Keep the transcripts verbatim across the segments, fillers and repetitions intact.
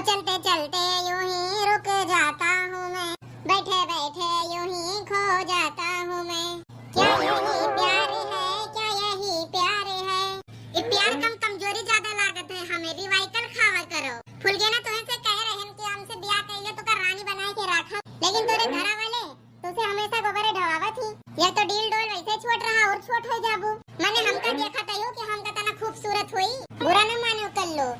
चलते चलते यूं ही रुक जाता हूँ मैं, बैठे बैठे यूं ही खो जाता हूँ मैं। क्या यही प्यार है, क्या यही प्यार है? ये प्यार कम, कमजोरी ज्यादा लागत है हमें। रिवाइकल खावा करो। फुलगेना तोहे से कह रहे हैं कि हमसे ब्याह कइले तो का रानी बनाए के रखा, लेकिन तोरे घरा वाले तोसे हमेशा गोबरे ढवावत ही। या तो डील डोल वैसे छोट रहा और छोट हो जाबू। मने हमका देखत आयो कि हम कतना खूबसूरत होई। बुरा न मानो कल्लू,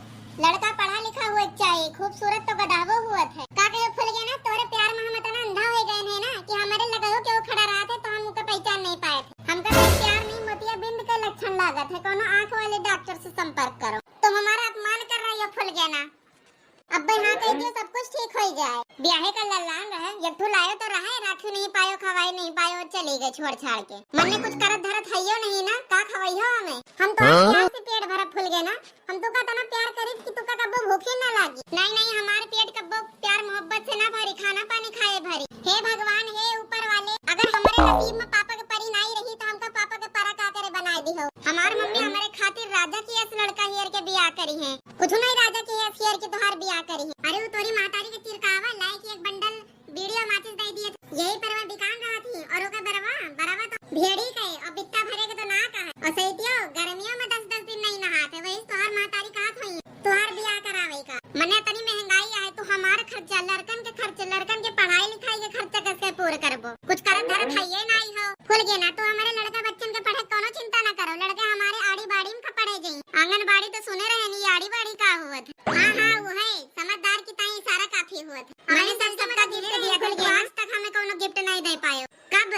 लड़का पढ़ा लिखा हुए के चाही, खूबसूरत तो गदहवो हुअत है। का कहे फुलगेना, तोरे प्यार में हम इतना अंधा हो गए हैं ना कि हमारे लगे हो कि वो खड़ा रहा थे तो हम उनका पहचान नहीं पाए थे। हमका तो प्यार नहीं, मोतियाबिंद के लक्षण लागत है, कोनो आँख वाले डॉक्टर से संपर्क करो। तुम हमारा अपमान कर रही हो फुलगेना। अब्बे हाँ कह दियो, सब कुछ ठीक हो जाए। ब्याहे का लल्लान रहे, एक ठो लायो तो रहे, राखी नहीं पायो, खवाई नहीं पायो, चली गए छोड़ छाड़ के। मने कुछ करत धरत हइयो नहीं ना, का खवइहो हमें? हम तो हाँ? प्यार से पेट भरा फुलगेना, हम तो का तना प्यार करी कि तुका कब्बो भूखे ना लागी। नहीं, नहीं, हमार पेट कब्बो प्यार मोहब्बत से ना भरी, खाना पानी खाए भरी। हे भगवान, हे ऊपर वाले, अगर हमारे नसीब में पापा के परी नहीं रही तो हमका पापा के परा का करे बनाए दिहो। हमार मम्मी हमारे खातिर राजा की ऐस लड़का हेर के बियाह करी है। कुछ नहीं राजा के हेयर की तोहार बियाह करी है। अरे वो तोरी महतारी के चिरकावा लाई के एक बंडल बीड़ी और माचिस दे दिए थे। यही परवा बिकान रहा थी और ओका बरवा, बरवा तो भेड़ी के और बित्ता भरे के तो ना कहा। और सहितियो गर्मियों में दस दस दिन नहीं नहाते, वही तोहार महतारी कहा थी तोहार बियाह करावे का। मने इतनी महंगाई आए तो हमार खर्चा, लड़कन के खर्च, लड़कन के पढ़ाई लिखाई के खर्चा कैसे पूरा करबो? कुछ करत धरत हइये नहीं हो। फुलगेना, तो हमारे लड़का बच्चन के पढ़े कोनो चिंता ना करो, लड़के हमारे आड़ी बाड़ी में का पढ़े जाई। आंगनबाड़ी तो सुने रहे नहीं, आड़ी बाड़ी का हुआ था। हाँ, हाँ, वो है, समझदार की ताई इशारा काफी हुआ था। मैंने सब सबका गिफ्ट दिया था, लेकिन आज तक हमें कोनो गिफ्ट नहीं दे पायो। कब?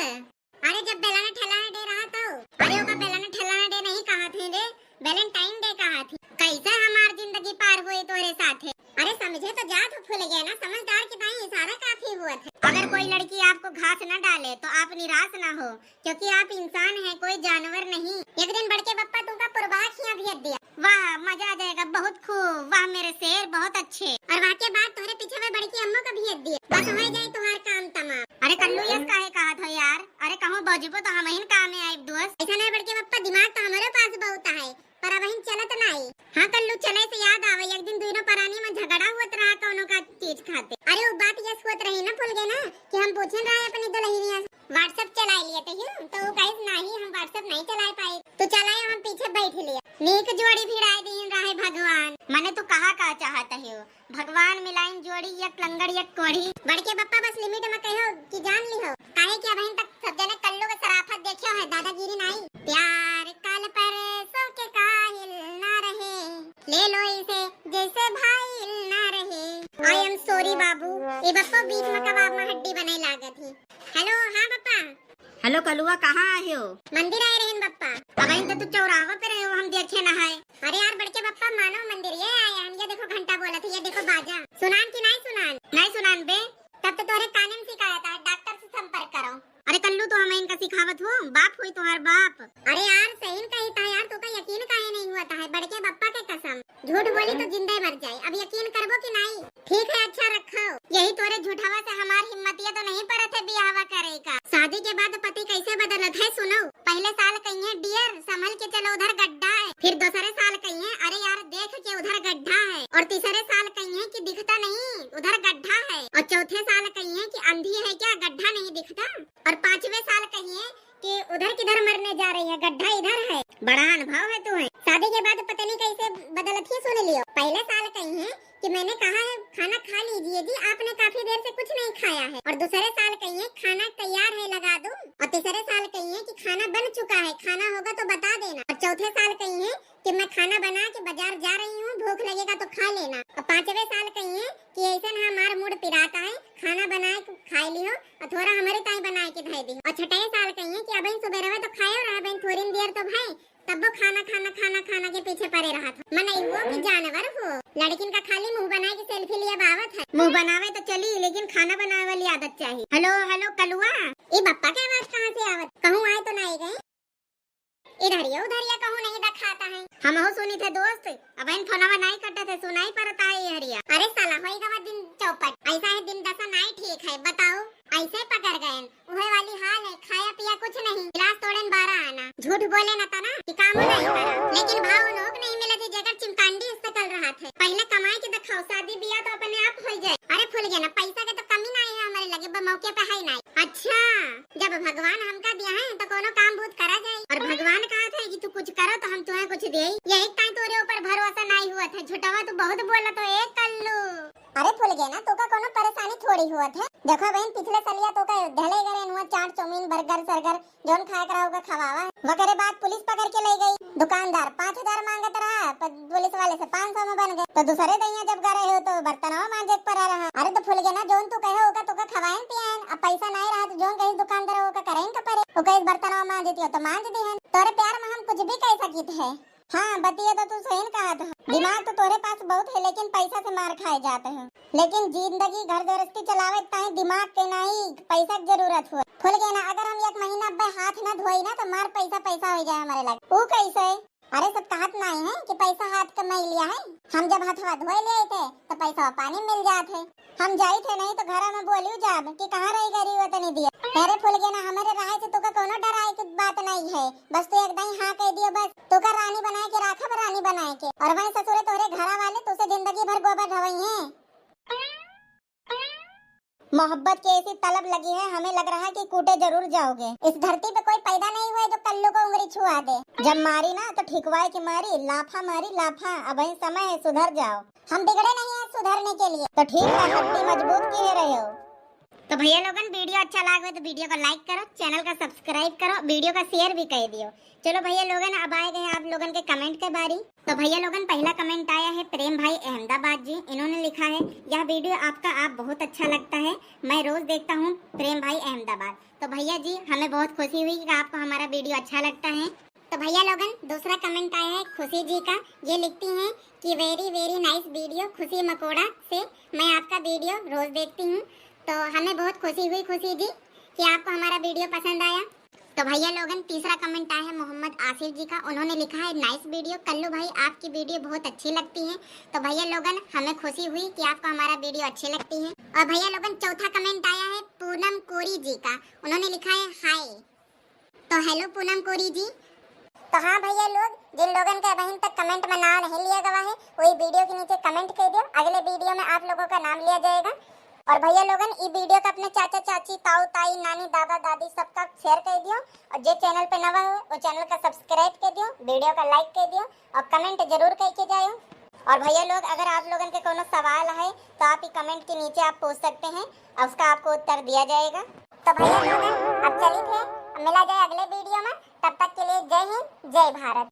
अरे, जब बेलाना ठेलाना डे रहा तो। अरे, ओका बेलाना ठेलाना डे नहीं कहा थे रे, वैलेंटाइन डे कहा थे। कैसे हमार जिंदगी पार हुई तोरे साथे? अरे, समझे तो जात हो फुलगेना, समझदार की ताई इशारा काफी हुआ था। अगर कोई लड़की आपको घास न डाले तो आप निराश ना हो, क्योंकि आप इंसान हैं, कोई जानवर नहीं। एक दिन बड़के बप्पा तुमका पुरबा खिया भेज दिया। वाह, मजा आ जाएगा, बहुत खूब, वाह मेरे शेर, बहुत अच्छे। और वहाँ के बाद तोहरे पीछे में बड़की अम्मा का भेज दिया। बस हो जाए तुम्हारा काम तमाम। अरे कल्लू, यस काहे कहा था यार? अरे कहूँ बजबो तो हम ही काम में आए दोस्त। ऐसा नहीं बड़के बप्पा, दिमाग तो हमारे पास बहुत है, पर अब हम चलत नहीं। हाँ कल्लू, चले से याद आवे, एक दिन दोनों परानी में झगड़ा हुआ रहा कौनो का चीज खाते। अरे वो बात यस हुआ रही ना फुलगेना कि हम पूछन रहे अपनी दुल्हनिया से। WhatsApp चलाए लिए थे यूं, तो वो कहे, "नहीं, हम WhatsApp नहीं चलाए पाए।" तो चलाए, हम पीछे बैठ लिए। नीक जोड़ी भिड़ाए दीन रहे भगवान। मने तू कहा का चाहत हो? भगवान मिलाइन जोड़ी, एक लंगड़ एक कोढ़ी। बड़के बप्पा बस limit में कहो कि जान लिहो, काहे कि अबहिन तक सब जने कल्लू के सराफत देखे है, दादागिरी नहीं। प्यार काल परसों के काहिल ना रहे, ले लो इसे जैसे भाई ना रहे। I am sorry बाबू, ये बप्पा बीच में कबाब में हड्डी बने लागत ही। हेलो, हाँ बप्पा। हेलो कलुआ, कहाँ आए हो? मंदिर आए रहन बप्पा। अबहिन तो तू चौराहा पे रहे हो, हम देखे ना है। अरे यार बड़के बप्पा, मानव मंदिर ये आए हम, ये देखो घंटा बोलत है, ये देखो बाजा। सुनान कि नहीं सुनान? नहीं सुनान बे। तब तो तोरे काने में शिकायत है, डॉक्टर से संपर्क करो। अरे कल्लू, तो हम इनका सिखावत हो, बाप होई तोहार बाप। अरे यार सही कही था यार, तू का यकीन काहे नहीं हुआ था है बड़के बप्पा के कसम। झूठ बोली तो जिंदा मर जाए। अब यकीन करबो कि नहीं? ठीक है, अच्छा रखो। यही तोरे झूठवा से हमार हिम्मतिया तो नहीं पड़त है बियाहवा करे का। शादी के बाद पति कैसे बदलत है, सुनो। पहले साल कहिए, "डियर, संभल के चलो, उधर गड्ढा है।" फिर दूसरे साल कहिए, "अरे यार, देख के उधर गड्ढा है।" और तीसरे साल कहिए कि, "दिखता नहीं, उधर गड्ढा है।" और चौथे साल कहिए कि, "अंधी है क्या, गड्ढा नहीं दिखता?" और पांचवे साल कहिए कि उधर किधर मरने जा रही है, गड्ढा इधर है। बड़ा अनुभव है तुम्हें। शादी के बाद पता नहीं कैसे बदलत ही सुन लियो। पहले साल कहिए कि मैंने कहा है खाना खा लीजिए जी, आपने काफी देर से कुछ नहीं खाया है। और दूसरे साल कहिए खाना तैयार है, लगा दूं। और तीसरे साल कहिए कि खाना बन चुका है, खाना होगा तो बता देना। और चौथे साल कहिए कि मैं खाना बना के बाजार जा रही हूँ, भूख लगेगा तो खा लेना। और पांचवे साल कहिए कि ऐसे ना हमार मूड पिराता है, खाना बनाए के खाए लियो और थोड़ा हमारे ताई बनाए के धै दी। और छठे साल कहिए कि अबहिन सुबेरवा तो खाए रहा, बहन थोड़ी देर तो भाई, तब वो खाना खाना खाना खाना के पीछे पड़े रहा था। मनई वो कि जानवर हो, लड़किन का खाली मुंह बनाए के सेल्फी लिया बावत है। मुंह बनावे तो चली, लेकिन खाना बनावे वाली आदत चाहिए। हेलो हेलो कलुआ, ये बप्पा के आवाज कहाँ से आवत? कहूँ आए तो नहीं गए? इधरिया उधरिया कहूँ नहीं दिखाता है। हमहू सुनी थे दोस्त, अबहिन फोनवा नहीं कटे थे, सुनाई पड़ता है ये हरिया। अरे साला, होई गवा दिन चौपट, ऐसा है दिन दशा नहीं ठीक है, बताओ, ऐसे पकड़ गए, उहे वाली हाल है, खाया पिया कुछ नहीं, गिलास तोड़ेन बारह आना, झूठ बोले न तना कि कामो नहीं करा, लेकिन भाव लोग नहीं मिले थे, जेकर चिमकांडी इससे कल रहा थे, पहले कमाई के दिखाओ, शादी या तो अपने आप होइ जाए। अरे फुलगेना, पैसा के तो कमी नाहीं है हमरे लगे, बस मौके पे है नाहीं। अच्छा, जब भगवान हमका दिया है तो कोनो काम बहुत करा जाए। और भगवान कहत है कि तू कुछ करो तो हम तुम्हें कुछ देई। यही ताई तोरे ऊपर भरोसा नाहीं हुआ था, झुटवा तू बहुत बोलत हो ए कल्लू। अरे फुलगेना, तोका कोनो परेशानी थोड़ी हुआ था। देखो बहन, पिछले सलिया तोका अयोध्या ले गए हुआ, चाट, चाउमीन, बर्गर, सर्गर, जौन खाए के रहा ओका खवावा। वकरे बाद पुलिस पकड़ के ले गई। दुकानदार पाँच हजार मांगत रहा, पर पुलिस वाले से पाँच सौ में बन गए। तो दूसरे दहिया जब गए हो तो बर्तनवा मांजे के पड़ा रहा। अरे तो फुलगेना, जौन तू कहे ओका तोका खवाएन पियाएन, अब पैसा नाहीं रहा तो जौन कहे दुकानदार ओका करेन का परे। ओका इस बर्तनवा मांजे दियो तो मांज दिहन। तोरे प्यार में हम कुछ भी कह सकित है। हाँ, बतिया तो तू सही कहत है। दिमाग तो तोरे पास बहुत है, लेकिन पैसा से मार खाए जात है। लेकिन जिंदगी घर गृहस्थी चलावे ताई दिमाग के नाहीं, पैसा के जरूरत हुआ। फुलगेना, अगर हम एक महीना अब्बे हाथ ना धोई ना तो मार पैसा पैसा हो जाए हमारे लगे। ऊ कैसे? अरे सब कहत नाहीं है कि पैसा हाथ के मैलिया है। हम जब हथवा धोए ले थे तो पैसा पानी मिल जात है। हम जाई थे नाहीं तो घर में बोलियो जाब कि कहाँ रही गरी वो तनी दिया। अरे फुलगेना, हमारे रहे से तोका कोनो डराए की बात नाहीं है, बस तू एक दाई हाँ कह दियो बस। तोका रानी बनाए के राखब, रानी बनाए के। और वहीं ससुरे तोहरे घरा वाले तुझसे जिंदगी भर गोबर ढवई हैं। मोहब्बत की ऐसी तलब लगी है, हमें लग रहा है कि कूटे जरूर जाओगे। इस धरती पे कोई पैदा नहीं हुआ है जो कल्लू को उंगली छुआ दे। जब मारी ना तो ठिकवाए के मारी, लाफा मारी लाफा। अब ही समय है, सुधर जाओ। हम बिगड़े नहीं हैं सुधरने के लिए। तो ठीक है, हड्डी मजबूत किए रहे हो। तो भैया लोगन, वीडियो अच्छा लागे तो वीडियो को like करो, चैनल का सब्सक्राइब करो, वीडियो का शेयर भी कर दियो। चलो भैया लोगन, अब आए गए आप लोगन के कमेंट के बारी। तो भैया लोगन, पहला कमेंट आया है प्रेम भाई अहमदाबाद जी। इन्होंने लिखा है, "यह वीडियो आपका आप बहुत अच्छा लगता है, मैं रोज देखता हूँ प्रेम भाई अहमदाबाद।" तो भैया जी, हमें बहुत खुशी हुई कि आपको हमारा वीडियो अच्छा लगता है। तो भैया लोगन, दूसरा कमेंट आया है खुशी जी का। ये लिखती हैं कि "Very very nice video खुशी मकोड़ा से, मैं आपका वीडियो रोज देखती हूँ।" तो हमें बहुत खुशी हुई खुशी जी कि आपको हमारा वीडियो पसंद आया। तो भैया लोगन, तीसरा कमेंट आया है मोहम्मद आसिफ जी का। उन्होंने लिखा है, "Nice video कल्लू भाई, आपकी वीडियो बहुत अच्छी लगती है।" तो भैया लोगन, हमें खुशी हुई कि आपको हमारा वीडियो अच्छी लगती है। और भैया लोगन, चौथा कमेंट आया है पूनम कोरी जी का। उन्होंने लिखा है, "Hi।" तो हेलो पूनम कोरी जी। तो हाँ भैया लोग, जिन लोगन के अबहिन तक कमेंट में नाम नहीं लिया गवा है, वही वीडियो के नीचे कमेंट कर दियो, अगले वीडियो में आप लोगों का नाम लिया जाएगा। और भैया लोगन, ई वीडियो का अपने चाचा चाची, ताऊ ताई, नानी दादा दादी सबका शेयर कर दियो, और जे चैनल पे नवा हो वो चैनल का सब्सक्राइब कर दियो, वीडियो का लाइक कर दियो और कमेंट जरूर करके जायो। और भैया लोग, अगर आप लोगन के कोनो सवाल है तो आप ई कमेंट के नीचे आप पूछ सकते हैं और उसका आपको उत्तर दिया जाएगा। तो भैया लोगन, अब चलित है, अब मिला जाए अगले वीडियो में। तब तक के लिए जय हिंद, जय भारत।